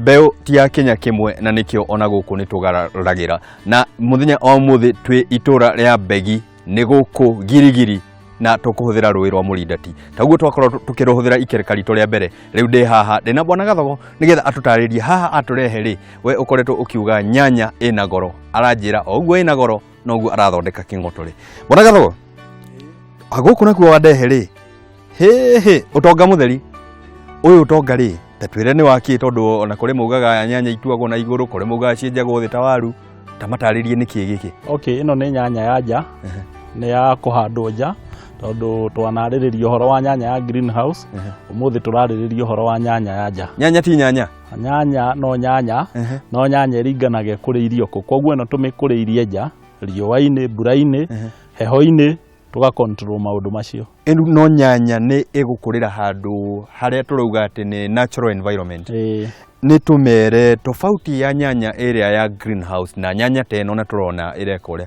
Mbeũ ti ya Kenya kĩmwe na nĩkĩo ona gũkũ nĩ tũgarũragĩra. Na mũthenya wa ũmũthĩ twĩ itũra rĩa Mbegi nĩ gũkũ Girigiri na tũkũhũthĩra rũĩ rwa Mũrindati. Taguo twakorwo tũkĩrũhũthĩra ikereka ritũ rĩa mbere. Rĩu ndĩ haha ndĩna Bwana Gathogo nĩgetha atũtarĩrie haha atũrehe rĩ, we ũkoretwo ũkiuga nyanya ĩna goro. Aranjĩra o ũguo ĩna goro noguo arathondeka kĩng'otore. Bwana Gathogo, gũkũ nakuo wandehe rĩ, hĩhĩ ũtonga mũtheri ũyũ ũtonga rĩ ta twĩre nĩ wakĩ tondũ ona kũrĩ maugaga nyanya ituagwo na igũrũ kũrĩ maugaga cienjagwo thĩ ta waru ta matarĩrie nĩ kĩ gĩkĩ. Okay, ĩno nĩ nyanya ya nja, nĩ ya kũhandwo nja tondũ twanarĩrĩria ũhoro wa nyanya ya greenhouse, ũmũthĩ tũrarĩrĩria ũhoro wa nyanya ya nja. Nyanya ti nyanya? Nyanya no nyanya, no nyanya ĩringanaga ĩkũrĩirio kũ. Koguo ĩno tũmĩkũrĩirie nja, riũa-inĩ, mbura-inĩ, heho-inĩ, tũga control maũndũ macio. Ĩnu no nyanya nĩ ĩgũkũrĩra handũ harĩa tũrauga atĩ nĩ natural environment. Nĩ tũmere tofauti ya nyanya ĩrĩa ya greenhouse na nyanya ta ĩno na tũrona ĩreka ũrĩa.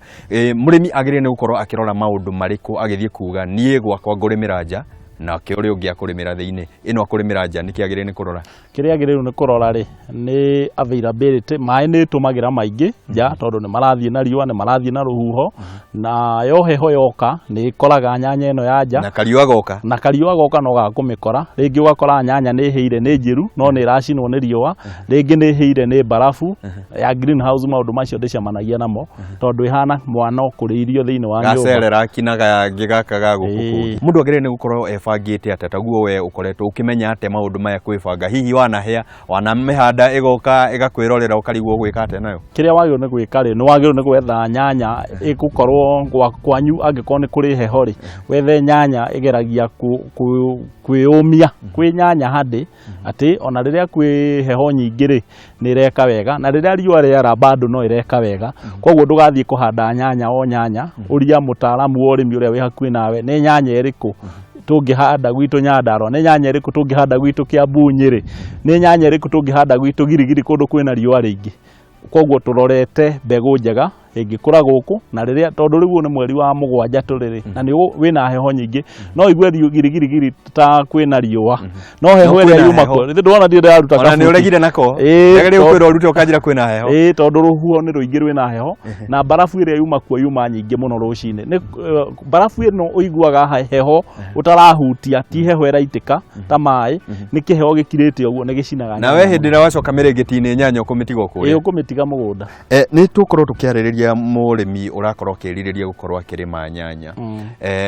Mũrĩmi agĩrĩire nĩ gũkorwo akĩrora maũndũ marĩkũ agĩthiĩ kuga niĩ gwakwa ngũrĩmĩra nja nake ũrĩa ũngĩ akũrĩmĩra thĩinĩ, ĩno akũrĩmĩra nja nĩkĩ agĩrĩire nĩ kũrora? Kĩrĩa agĩrĩirwo nĩ kũrora rĩ, nĩ availability, maĩ nĩ ĩtũmagĩra maingĩ nja tondũ nĩ marathiĩ na riũa, nĩ marathiĩ na rũhuho, nayo heho yoka nĩ ĩkoraga nyanya ĩno ya nja. Na kariũa goka. Na kariũa goka no gakũmĩkora, rĩngĩ ũgakora nyanya nĩ ĩhĩire nĩ njĩru no nĩ ĩracinwo nĩ riũa, rĩngĩ nĩ ĩhĩire nĩ mbarabu ya greenhouse, maũndũ macio ndĩcemanagia namo tondũ ĩhana mwana ũkũrĩirio thĩinĩ wa nyũmba. Gacerera kina gangĩ gaka ga gũkũ kũngĩ. Mũndũ agĩrĩire nĩ gũkorwo ebangĩte atĩa taguo we ũkoretwo ũkĩmenya atĩa maũndũ maya kwĩbanga? Hihi wanahĩa, wanamĩhanda ĩgoka ĩgakwĩrorera ũkarigwo ũgwĩka atĩa nayo? Kĩrĩa wagĩrĩirwo nĩ gwĩka rĩ, nĩ wagĩrĩirwo nĩ gwetha nyanya ĩgũkorwo kwanyu angĩkorwo nĩ kũrĩ heho rĩ, wethe nyanya ĩgeragia kwĩyũmia. Kwĩ nyanya handĩ atĩ ona rĩrĩa kwĩ heho nyingĩ rĩ, nĩ ĩreka wega, na rĩrĩa riũa rĩara bado no ĩreka wega. Koguo ndũgathiĩ kũhanda nyanya o nyanya, ũria mũtaaramu wa ũrĩmi ũrĩa wĩ hakuhĩ nawe, nĩ nyanya ĩrĩkũ tũngĩhanda gwitũ Nyandarũa, nĩ nyanya ĩrĩkũ tũngĩhanda gwitũ Kiambu Nyĩrĩ, nĩ nyanya ĩrĩkũ tũngĩhanda gwitũ Girigiri kũndũ kwĩna riũa rĩingĩ. Koguo tũrorete mbegũ njega ĩngĩkũra gũkũ na rĩrĩa tondũ rĩu ũyũ nĩ mweri wa mũgwanja tũrĩ rĩ na nĩ wĩna heho nyingĩ no igue girigirigiri ta kwĩna riũa no heho No ĩrĩa kwĩna yuma heho. kuo rĩu ndona ndirĩ ndĩraruta Ona nĩ kabuti. ũregire nako. Ĩĩ, Rĩrĩa tondũ- ũkwĩrwo ũrute ũkanjĩra kwĩna heho. Ĩĩ tondũ rũhuho nĩ rũingĩ rwĩna heho na mbarabu ĩrĩa yuma kuo yuma nyingĩ mũno rũcinĩ. Nĩ mbarabu ĩno ũiguaga heho ũtarahutia ti heho ĩraitĩka ta maĩ, nĩ kĩheho gĩkirĩte ũguo nĩ gĩcinaga. Nawe hĩndĩ ĩrĩa wacoka mĩrĩngĩti-inĩ nyanya ũkũmĩtiga o kũrĩa. Ĩĩ ũkũmĩtiga mũgũnda. Nĩ tũkorwo tũkĩarĩrĩria mũrĩmi ũrakorwo akĩrirĩria gũkorwo akĩrĩma nyanya.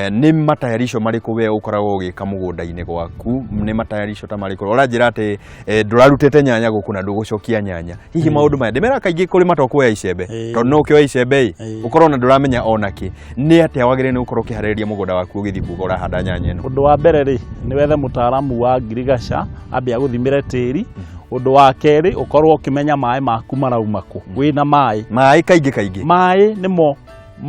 Nĩ matayarisho marĩkũ we ũkoragwo ũgĩka mũgũnda-inĩ gwaku? Nĩ matayarisho ta marĩkũ? Ũranjĩra atĩ ndũrarutĩte nyanya gũkũ na ndũgũcokia nyanya. Hihi maũndũ maya ndĩmeraga kaingĩ kũrĩma to kuoya icembe. Tondũ no ũkĩoya icembe ĩ, ũkorwo ona ndũramenya ona kĩ. Nĩ atĩa wagĩrĩire nĩ gũkorwo ũkĩharĩrĩria mũgũnda waku ũgĩthiĩ kuga ũrahanda nyanya ĩno? Ũndũ wa mbere rĩ, nĩ wethe mũtaaramu wa ngirigaca ambe agũthimĩre tĩri. Ũndũ wa kerĩ ũkorwo ũkĩmenya maĩ maku marauma kũ, wĩna maĩ. Maĩ kaingĩ kaingĩ. Maĩ nĩmo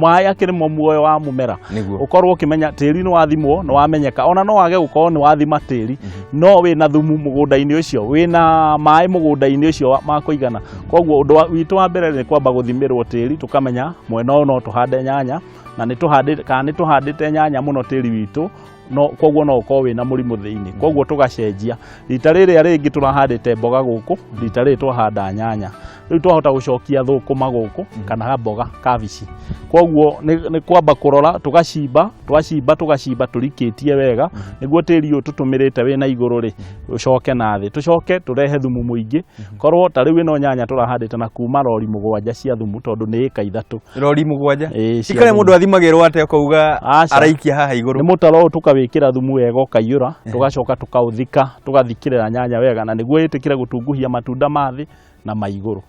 maĩ akĩrĩ mo muoyo wa mũmera. Nĩguo. Ũkorwo ũkĩmenya tĩri nĩ wathimwo, nĩ wamenyeka. Ona no wage gũkorwo nĩ wathima tĩri, no wĩna thumu mũgũnda-inĩ ũcio, wĩna maĩ mũgũnda-inĩ ũcio ma kũigana. Koguo ũndũ witũ wa mbere nĩ kwamba gũthimĩrwo tĩri, tũkamenya mwena ũyũ no tũhande nyanya, na nĩ tũhandĩte, kana nĩ tũhandĩte nyanya mũno tĩri witũ, no koguo no ũkorwo wĩna mũrimũ thĩinĩ. Koguo tũgacenjia. Rita rĩrĩa rĩngĩ tũrahandĩte mboga gũkũ, rita rĩrĩ twahanda nyanya. Rĩu twahota gũcokia thũkũma gũkũ kana mboga kabici. Koguo nĩ kwamba kũrora tũgacimba, twacimba tũgacimba tũrikĩtie wega nĩguo tĩri ũyũ tũtũmĩrĩte wĩna igũrũ rĩ, ũcoke na thĩ. Tũcoke tũrehe thumu mũingĩ, korwo ta rĩu ĩno nyanya tũrahandĩte na kuma rori 7 cia thumu tondũ nĩ ĩka 3. Rori 7? Ĩĩ, cia Ti karĩa thumu. mũndũ athimagĩrwo atĩ akauga Aca. araikia haha igũrũ. Nĩ mũtaro ũyũ tũkawĩkĩra thumu wega ũkaiyũra, tũgacoka tũkaũthika, tũgathikĩrĩra nyanya wega na nĩguo ĩtĩkĩre gũtunguhia matunda ma thĩ na ma igũrũ.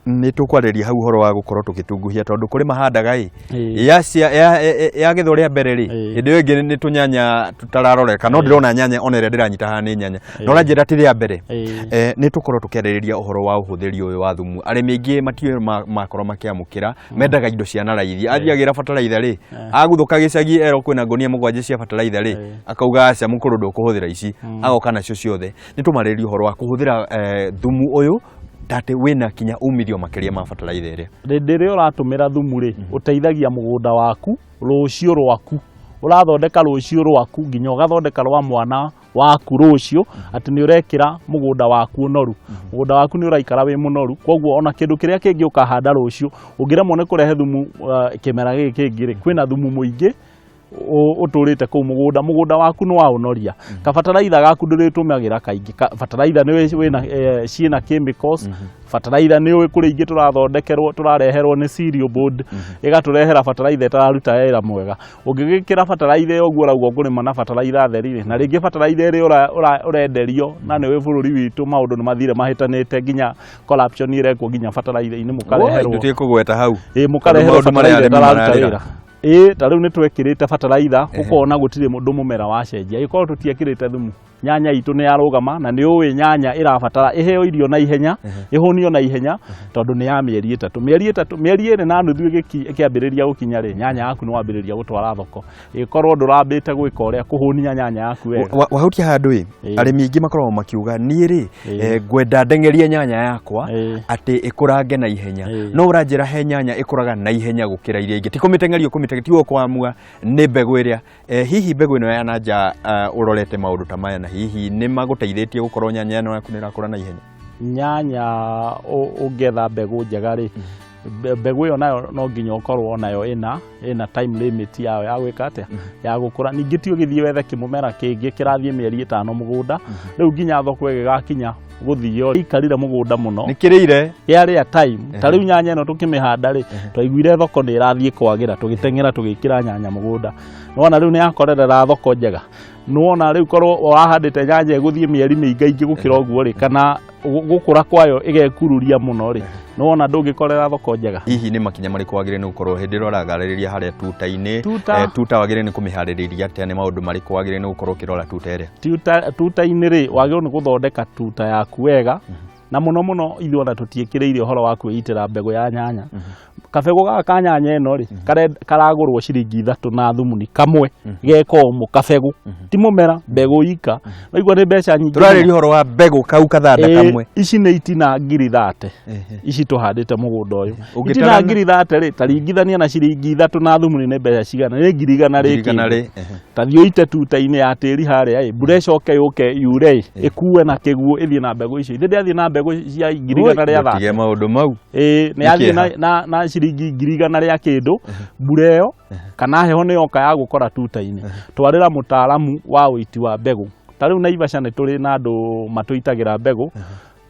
Nĩ tũkwarĩria hau ũhoro wa gũkorwo tũgĩtunguhia tondũ kũrĩ mahandaga ĩ yagethwo rĩa mbere rĩ, hĩndĩ ĩyo ĩngĩ nĩ tũnyanya tũtararoreka, no ndĩrona nyanya ona ĩrĩa ndĩranyita haha nĩ nyanya, no ũranjĩra ti rĩa mbere. Nĩ tũkorwo tũkĩarĩrĩria ũhoro wa ũhũthĩri ũyũ wa thumu. Arĩmi aingĩ matiũĩ makorwo makĩamũkĩra, mendaga indo cia na raithi. Athiĩ agĩra bataraitha rĩ, aguthũka gĩcagi erwo kwĩna ngũnia 7 cia bataraitha rĩ, akauga aca mũkũrũ ndũkũhũthĩra ici, agoka nacio ciothe. Nĩ tũmarĩrĩrie ũhoro wa kũhũthĩra thumu ũyũ ta atĩ wĩna kinya umithio makĩria ma bataraitha ĩrĩa. Hĩndĩ ĩrĩa ũratũmĩra thumu rĩ, ũteithagia mũgũnda waku, rũciũ rwaku, ũrathondeka rũciũ rwaku nginya ũgathondeka rwa mwana waku rũciũ, atĩ nĩ ũrekĩra mũgũnda waku ũnoru, mũgũnda waku nĩ ũraikara wĩ mũnoru. Koguo ona kĩndũ kĩrĩa kĩngĩ ũkahanda rũciũ, ũngĩremwo nĩ kũrehe thumu kĩmera gĩkĩ kĩngĩ rĩ, kwĩna thumu mũingĩ ũtũrĩte kũu mũgũnda, mũgũnda waku nĩ waũnoria. Kabataraitha gaku ndũrĩtũmagĩra kaingĩ. Bataraitha nĩ wĩna ciĩna chemicals. Bataraitha nĩ ũĩ kũrĩ ingĩ tũrathondekerwo, tũrareherwo nĩ cereal board, ĩgatũrehera bataraitha ĩtararuta wĩra mwega. Ũngĩgĩkĩra bataraitha ĩyo ũguo ũrauga ũkũrĩma na bataraitha theri rĩ, na rĩngĩ bataraitha ĩrĩa ũrenderio, na nĩ ũĩ bũrũri witũ maũndũ nĩ mathire mahĩtanĩte, nginya corruption ĩrekwo nginya bataraitha-inĩ, mũkareherwo. Ndũtige kũgweta hau. Ĩ, mũkareherwo Tondũ maũndũ marĩa bataraitha arĩmi ĩtararuta mararĩra. wĩra. Ĩ, ta rĩu nĩ twekĩrĩte bataraitha, ũkona gũtirĩ mũndũ mũmera wacenjia. Ĩkorwo tũtiekĩrĩte thumu, nyanya itũ nĩ yarũgama. Na nĩ ũĩ nyanya ĩrabatara ĩheo irio na ihenya, ĩhũnio na ihenya, tondũ nĩ ya mĩeri 3, mĩeri 3, mĩeri 2.5 ĩkĩambĩrĩria gũkinya rĩ, nyanya yaku nĩ wambĩrĩria gũtwara thoko. Ĩkorwo ndũrambĩte gwĩka ũrĩa kũhũnia nyanya yaku wega. Wahutia handũ ĩ, arĩmi aingĩ makoragwo makiuga niĩ rĩ, ngwenda ndeng'erie nyanya yakwa atĩ ĩkũrange na ihenya. No ũranjĩra he nyanya ĩkũraga na ihenya gũkĩra iria ingĩ, ti kũmĩteng'eria ũkũmĩteng'eria, ti ũkwamua nĩ mbegũ ĩrĩa. Hihi mbegũ ĩno ya nanja, ũrorete maũndũ ta maya, na hihi nĩ magũteithĩtie gũkorwo nyanya ĩno yaku nĩ ĩrakũra na ihenya? Nyanya ũngĩetha mbegũ njega rĩ, mbegũ ĩyo nayo no nginya ũkorwo nayo ĩna time limit yayo ya gwĩka atĩa, ya gũkũra. Ningĩ ti ũgĩthiĩ wethe kĩmũmera kĩngĩ kĩrathiĩ mĩeri 5 mũgũnda, rĩu nginya thoko ĩgĩgakinya gũthio ikarire mũgũnda mũno. Nĩ kĩrĩire. Kĩarĩa time. Ta rĩu nyanya ĩno tũkĩmĩhanda rĩ, twaiguire thoko nĩ ĩrathiĩ kwagĩra, tũgĩteng'era tũgĩkĩra nyanya mũgũnda. Nĩwona rĩu nĩ yakorerera thoko njega. Nĩwona rĩu korwo wahandĩte nyanya ĩgũthiĩ mĩeri mĩingaingĩ gũkĩra ũguo rĩ, kana gũkũra kwayo ĩgekururia mũno rĩ, nĩwona ndũngĩkorera thoko njega. Hihi nĩ makinya marĩkũ wagĩrĩire nĩ gũkorwo hĩndĩ ĩrĩa ũragarĩrĩria harĩa tuta-inĩ? Tuta. Tuta wagĩrĩire nĩ kũmĩharĩrĩria atĩa? Nĩ maũndũ marĩkũ wagĩrĩire nĩ gũkorwo ũkĩrora tuta ĩrĩa? Tuta-inĩ rĩ, wagĩrĩirwo nĩ gũthondeka tuta yaku wega. Na mũno mũno ithuĩ ona tũtiĩkĩrĩire ũhoro wa kwĩitĩra mbegũ ya nyanya. Kabegũ gaka ka nyanya ĩno rĩ, karagũrwo ciringi 3 na thumuni kamwe ge komũ, kabegũ, ti mũmera, mbegũ ika. Waigua nĩ mbeca nyingĩ mũno. Tũrarĩria ũhoro wa mbegũ kau kathanda kamwe. Ici nĩ itina 30,000 ici tũhandĩte mũgũnda ũyũ. Ũngĩtarana- Itina 30,000 rĩ, ta ringithania na ciringi 3 na thumuni nĩ mbeca cigana? Nĩ 100,000 rĩ 100,000 kĩndũ. rĩ. Ta thiĩ ũite tuta-inĩ ya tĩri harĩa ĩ, mbura ĩcoke yũke yure ĩ, ĩkue na kĩguũ ĩthiĩ na mbegũ icio. Ithe ndĩathiĩ na mbegũ cia 130,000. Tige maũndũ mau. Ĩĩ, nĩ Nĩ yathiĩ kĩeha. na ciringi 100,000 rĩa kĩndũ, mbura ĩyo kana heho nĩ yoka ya gũkora tuta-inĩ. Twarĩra mũtaaramu wa ũiti wa mbegũ. Ta rĩu Naivasha nĩ tũrĩ na andũ matũitagĩra mbegũ,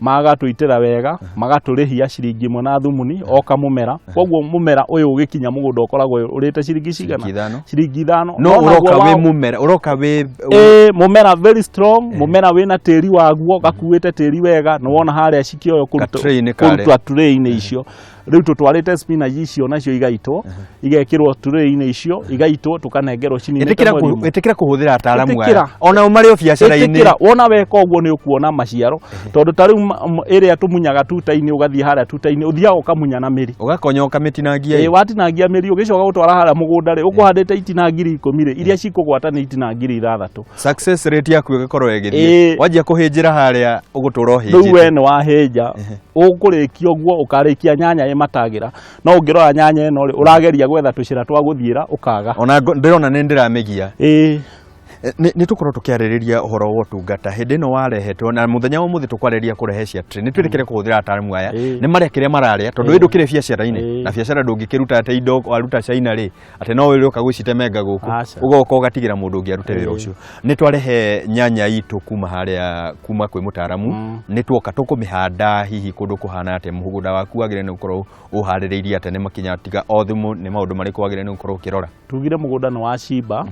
magatũitĩra wega, magatũrĩhia ciringi 1 na thumuni o kamũmera. Koguo mũmera ũyũ ũgĩkinya mũgũnda ũkoragwo ũrĩte ciringi cigana? Ciringi 5. Ciringi 5. No ũroka wĩ mũmera, ũroka wĩ Ĩĩ, mũmera very strong, mũmera wĩna tĩri waguo, gakuĩte tĩri wega. Nĩ wona harĩa cikĩoywo Ka-tray-inĩ karĩa. kũrutwa tray-inĩ icio. Rĩu tũtwarĩte spinach icio nacio igaitwo, igekĩrwo tray-inĩ icio, igaitwo, tũkanengerwo cininĩte Ĩtĩkĩra mweri ũmwe. Ĩtĩkĩra kũhũthĩra ataaramu aya. Ĩtĩkĩra. Onao marĩ o biacara-inĩ. Ĩtĩkĩra, wona weka ũguo nĩ ũkuona maciaro, tondũ ta rĩu ĩrĩa tũmunyaga tuta-inĩ, ũgathiĩ harĩa tuta-inĩ, ũthiaga ũkamunya na mĩri. Ũgakonya ũkamĩtinangia. Ĩ, watinangia mĩri, ũgĩcoka gũtwara harĩa mũgũnda rĩ, ũkũhandĩte itina 10,000 rĩ, iria cikũgwata nĩ itina 6,000. Success rate yaku ĩgĩkorwo ĩgĩthiĩ. Wanjia kũhĩnjĩra harĩa ũgũtũra Rĩu we ũhĩnjĩte. nĩ wahĩnja, ũkũrĩkia ũguo ũkarĩkia nyanya ĩ matagĩra. No ũngĩrora nyanya ĩno rĩ, ũrageria gwetha tũcĩra twa gũthiĩra ũkaga. Ona ndĩrona nĩ ndĩramĩgia. Ĩĩ. Nĩ tũkorwo tũkĩarĩrĩria ũhoro wa ũtungata hĩndĩ ĩno warehetwo, na mũthenya wa ũmũthĩ tũkwarĩrĩria kũrehe cia tray. Nĩ twĩtĩkĩre kũhũthĩra ataaramu aya, nĩ marĩa kĩrĩa mararĩa, tondũ ĩ ndũkĩrĩ biacara-inĩ, na biacara ndũngĩkĩruta atĩ indo waruta China rĩ, atĩ no ũrĩũka gũcitemenga gũkũ, ũgoka ũgatigĩra mũndũ ũngĩ arute wĩra ũcio. Nĩ twarehe nyanya itũ kuma harĩa, kuma kwĩ mũtaaramu, nĩ tuoka tũkũmĩhanda hihi kũndũ kũhana atĩa, mũgũnda waku wagĩrĩire nĩ gũkorwo ũharĩrĩirie atĩa, nĩ makinya tiga o thumu, nĩ maũndũ marĩkũ wagĩrĩire nĩ gũkorwo ũkĩrora? Tugire mũgũnda nĩ wacimba,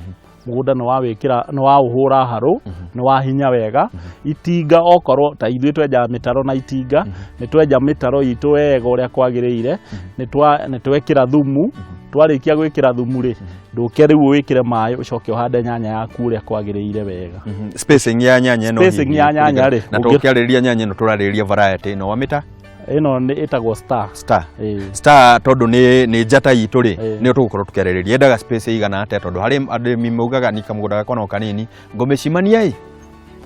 mũgũnda nĩ wawĩkĩra, nĩ waũhũra harũ, nĩ wahinya wega. Itinga okorwo ta ithuĩ twenjaga mĩtaro na itinga, nĩ twenja mĩtaro itũ wega ũrĩa kwagĩrĩire, nĩ twekĩra thumu. Twarĩkia gwĩkĩra thumu rĩ, ndũke rĩu wĩkĩre maĩ, ũcoke ũhande nyanya yaku ũrĩa kwagĩrĩire wega. Spacing ya nyanya ĩno Spacing hihi ya nyanya rĩ, na tũkĩarĩrĩria nyanya ĩno tũrarĩrĩria variety ĩno wamĩta? Ĩno nĩ ĩtagwo star. Star. Ĩĩ. Star tondũ nĩ njata itũ rĩ, Ĩĩ. nĩyo tũgũkorwo tũkĩarĩrĩria. Yendaga space ĩigana atĩa? Tondũ harĩ arĩmi maugaga ni kamũgũnda gakwa no kanini, ngũmĩcimania ĩ?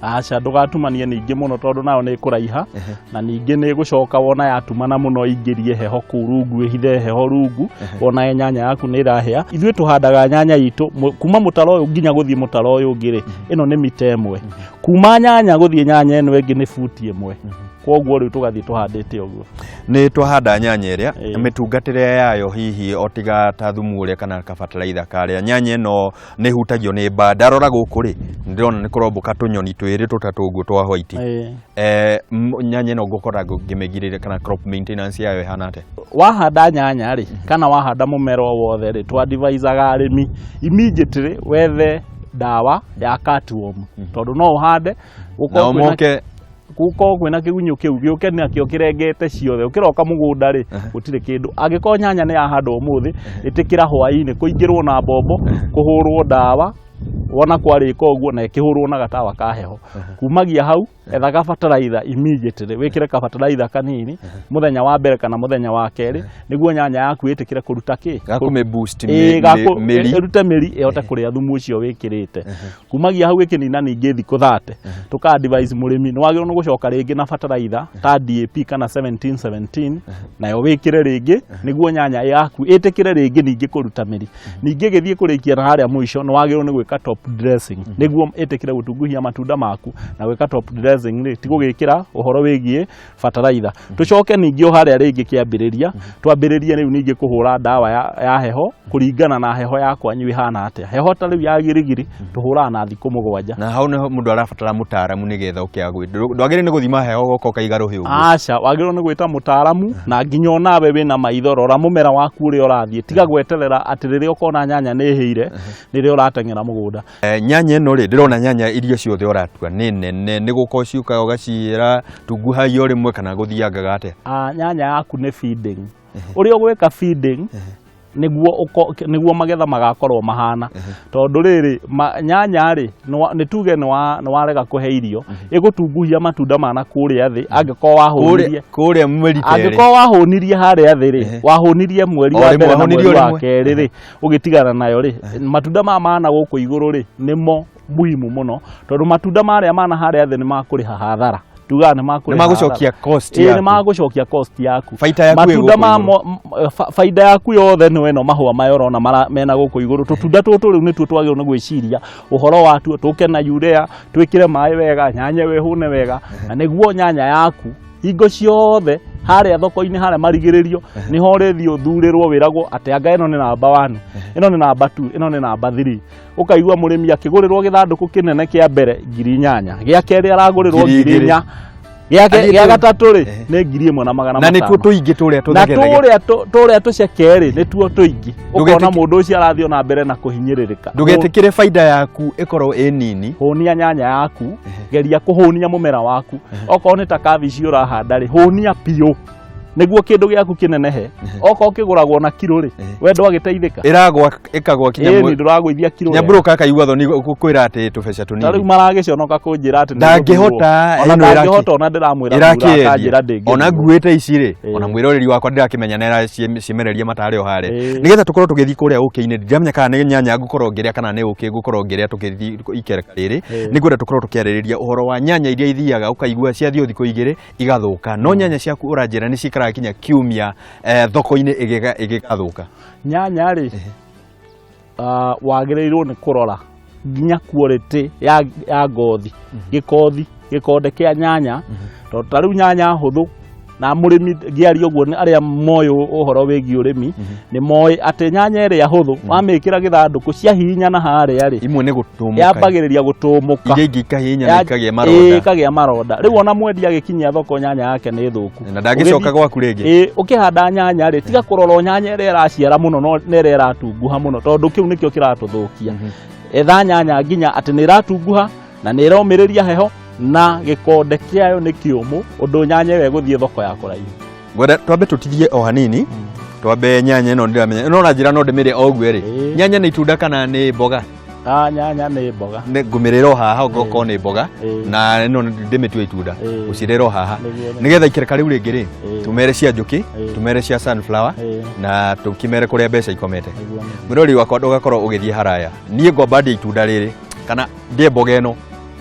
Aca, ndũgatumanie ningĩ mũno, tondũ nayo nĩ ĩkũraiha, na ningĩ nĩ ĩgũcoka wona yatumana mũno ingĩrie heho kũu rungu, ĩhithe heho rungu, wona nyanya yaku nĩ ĩrahĩa. Ithuĩ tũhandaga nyanya itũ kuma mũtaro ũyũ nginya gũthiĩ mũtaro ũyũ ũngĩ rĩ, ĩno nĩ mita 1. Kuma nyanya gũthiĩ nyanya ĩno ĩngĩ nĩ buti 1. Koguo rĩu tũgathiĩ tũhandĩte ũguo. Nĩ twahanda nyanya ĩrĩa, Ĩĩ. mĩtungatĩre yayo hihi o tiga ta thumu ũrĩa kana kabataraitha karĩa, nyanya ĩno nĩ ĩhutagio nĩ mbaa. Ndarora gũkũ rĩ, ndĩrona nĩ kũrombũka tũnyoni twĩrĩ tũtatũ ũguo twa white. Nyanya ĩno ngũkora ngĩmĩgirĩrĩria kana crop maintenance yayo ĩhana atĩa? Wahanda nyanya rĩ, kana wahanda mũmera o wothe rĩ, twadvisaga arĩmi immediately wethe ndawa ya cutworm, tondũ no ũhande na gũkorwo kwĩna ũmoke gũkorwo kwĩna kĩgunyũ kĩu gĩũke nakĩo kĩrengete ciothe. Ũkĩroka mũgũnda rĩ, gũtirĩ kĩndũ. Angĩkorwo nyanya nĩ yahandwo ũmũthĩ, ĩtĩkĩra hwaĩ-inĩ kũingĩrwo na mbombo, kũhũrwo ndawa, wona kwarĩka ũguo na ĩkĩhũrwo na gatawa ka heho. Kumagia hau, etha gabataraitha immediately, wĩkĩre kabataraitha kanini mũthenya wa mbere kana mũthenya wa kerĩ, nĩguo nyanya yaku ĩtĩkĩre kũruta kĩ? Gakũmĩ boost Ĩĩ, mĩri. Ĩrute mĩri ĩhote kũrĩa thumu ũcio wĩkĩrĩte. Kumagia hau ĩkĩnina ningĩ thikũ 30, tũka advise mũrĩmi nĩ wagĩrĩirwo nĩ gũcoka rĩngĩ na bataraitha ta DAP kana 1717, nayo wĩkĩre rĩngĩ nĩguo nyanya yaku ĩtĩkĩre rĩngĩ ningĩ kũruta mĩri. Ningĩ ĩgĩthiĩ kũrĩkia na harĩa mũico, nĩ wagĩrĩirwo nĩ gwĩka top dressing nĩguo ĩtĩkĩre gũtunguhia matunda maku. Na gwĩka top dressing rĩ, ti gũgĩkĩra ũhoro wĩgiĩ bataraitha. Tũcoke ningĩ o harĩa rĩngĩ kĩambĩrĩria, twambĩrĩrie rĩu ningĩ kũhũra ndawa ya heho kũringana na heho ya kwanyu ĩhana atĩa. Heho ta rĩu ya Girigiri tũhũraga na thikũ 7. Na hau nĩho mũndũ arabatara mũtaaramu nĩgetha ũke agwĩ. Ndwagĩrĩire nĩ gũthima heho ũgoka ũkaiga rũhĩ ũguo. Aca, wagĩrĩirwo nĩ gwĩta mũtaaramu, na nginya onawe wĩna maitho, rora mũmera waku ũrĩa ũrathiĩ. Tiga gweterera atĩ rĩrĩa ũkona nyanya nĩ ĩhĩire nĩrĩo ũrateng'era mũgũnda. Nyanya ĩno rĩ, ndĩrona nyanya iria ciothe ũratua nĩ nene, nĩ gũka ũciũkaga ũgaciĩra tunguhagia o rĩmwe kana gũthiangaga atĩa? Nyanya yaku nĩ feeding. Ũrĩa ũgwĩka feeding nĩguo magetha magakorwo mahana, tondũ rĩrĩ nyanya rĩ, nĩ tuge nĩ warega kũhe irio, ĩgũtunguhia matunda mana kũrĩa thĩ angĩkorwo wahũnirie Kũrĩa mweri kerĩ. Angĩkorwo wahũnirie harĩa thĩ rĩ, wahũnirie mweri O wa rĩmwe, mbere na wahũnirie mweri o wa rĩmwe. kerĩ rĩ, ũgĩtigana nayo rĩ, matunda maya mana gũkũ igũrũ rĩ, nĩmo muhimu mũno, tondũ matunda marĩa mana harĩa thĩ nĩ makũrĩha hathara. Tugaga nĩ makũrĩha Nĩ magũcokia cost hathara. Ĩĩ, yaku. nĩ magũcokia cost yaku. Baita yaku ĩ Matunda gũkũ ma igũrũ. Baida yaku yothe nĩ ĩno, mahũa maya ũrona mena gũkũ igũrũ. Tũtunda tũtũ rĩu nĩtuo twagĩrĩirwo nĩ gwĩciria ũhoro watuo, tũke na urea, twĩkĩre maĩ wega, nyanya ĩyo ĩhũne wega, na nĩguo nyanya yaku hingo ciothe harĩa thoko-inĩ harĩa marigĩrĩrio nĩho ũrĩthiĩ ũthurĩrwo, wĩragwo atĩ anga ĩno nĩ namba 1, ĩno nĩ namba 2, ĩno nĩ namba 3. Ũkaigua mũrĩmi akĩgũrĩrwo gĩthandũkũ kĩnene kĩa mbere 8,000, gĩa kerĩ aragũrĩrwo Ngiri ngiri igĩrĩ. inya, Athiĩte gĩa gatatũ rĩ nĩ 1,500. Na nĩtuo tũingĩ tũrĩa Na tũthegethege. tũrĩa tũceke rĩ, nĩtuo tũingĩ. Ũkona mũndũ ũcio arathiĩ ona mbere na kũhinyĩrĩrĩka. Ndũgetĩkĩre baida yaku ĩkorwo ĩ nini. Hũnia nyanya yaku, geria kũhũnia mũmera waku. Okorwo nĩ ta kabici ũrahanda rĩ, hũnia biũ nĩguo kĩndũ gĩaku kĩnenehe. Okorwo kĩgũragwo na kiro rĩ, we ndwagĩteithĩka. Ĩragwa ĩkagwa kinya Ĩni ndũragũithia kiro wega. Nyambũrũka akaigua thoni gũkwĩra atĩ tũbeca Ta rĩu tũnini. maragĩconoka kũnjĩra atĩ nĩ Ndangĩhota, gũthurwo. Ona ĩno ndangĩhota, ona ndĩramwĩra thura ĩrakĩendia. akanjĩra ndĩngĩthurwo. Ona nguĩte ici rĩ, ona mwĩroreri wakwa ndĩrakĩmenya nĩ aracimereria matarĩ o harĩa. Nĩgetha tũkorwo tũgĩthiĩ kũrĩa ũkĩ-inĩ, ndiramenya kana nĩ nyanya ngũkorwo ngĩrĩa kana nĩ ũkĩ ngũkorwo ngĩrĩa tũgĩthiĩ ikereka rĩrĩ. Nĩngwenda tũkorwo tũkĩarĩrĩria ũhoro wa nyanya iria ithiaga ũkaigua ciathiĩ o thikũ 2 igathũka. No nyanya ciaku ũranjĩra nĩ cikaraga kinya kiumia, thoko-inĩ ĩgĩgathũka. Nyanya rĩ, wagĩrĩirwo nĩ kũrora nginya quality ya ngothi, gĩkothi, gĩkonde kĩa nyanya, tondũ ta rĩu nyanya hũthũ, na mũrĩmi ngĩaria ũguo nĩ arĩa moĩ ũhoro wĩgiĩ ũrĩmi nĩ moĩ atĩ nyanya ĩrĩa hũthũ wamĩkĩra gĩthandũkũ ciahihinyana harĩa rĩ, imwe nĩ gũtũmũka, yambagĩrĩria gũtũmũka, iria ingĩ ikahihinyana ikagĩa Ĩĩ, maronda, ĩkagĩa maronda. Rĩu ona mwendia agĩkinyia thoko nyanya yake nĩ thũku na ndangĩcoka gwaku rĩngĩ. Ĩĩ, ũkĩhanda nyanya rĩ, tiga kũrora o nyanya ĩrĩa ĩraciara mũno no na ĩrĩa ĩratunguha mũno, tondũ kĩu nĩkĩo kĩratũthũkia. Etha nyanya nginya atĩ nĩ ĩratunguha na nĩ ĩromĩrĩria heho na gĩkonde kĩayo nĩ kĩũmũ, ũndũ nyanya ĩyo ĩgũthiĩ thoko ya kũraihu. Ngwenda twambe tũtigie o hanini, twambe nyanya ĩno ndĩramenya ĩno na njĩra no ndĩmĩrĩe o ũguo rĩ. Nyanya nĩ itunda kana nĩ mboga? Nyanya nĩ mboga. Nĩ ngũmĩrĩra o haha okorwo nĩ mboga, na ĩno ndĩmĩtue itunda, ngũcirĩra o haha nĩgetha ikereka rĩu rĩngĩ rĩ, tũmere cia njũkĩ, tũmere cia sunflower, na tũkĩmere kũrĩa mbeca ikomete. Mwĩrori wakwa, ndũgakorwo ũgĩthiĩ haraya. Niĩ ngwamba ndĩe itunda rĩrĩ kana ndĩe mboga ĩno,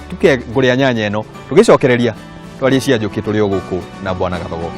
tuke ngũrĩa nyanya ĩno, tũgĩcokereria twarie cia njũkĩ tũrĩ o gũkũ na Bwana Gathogo.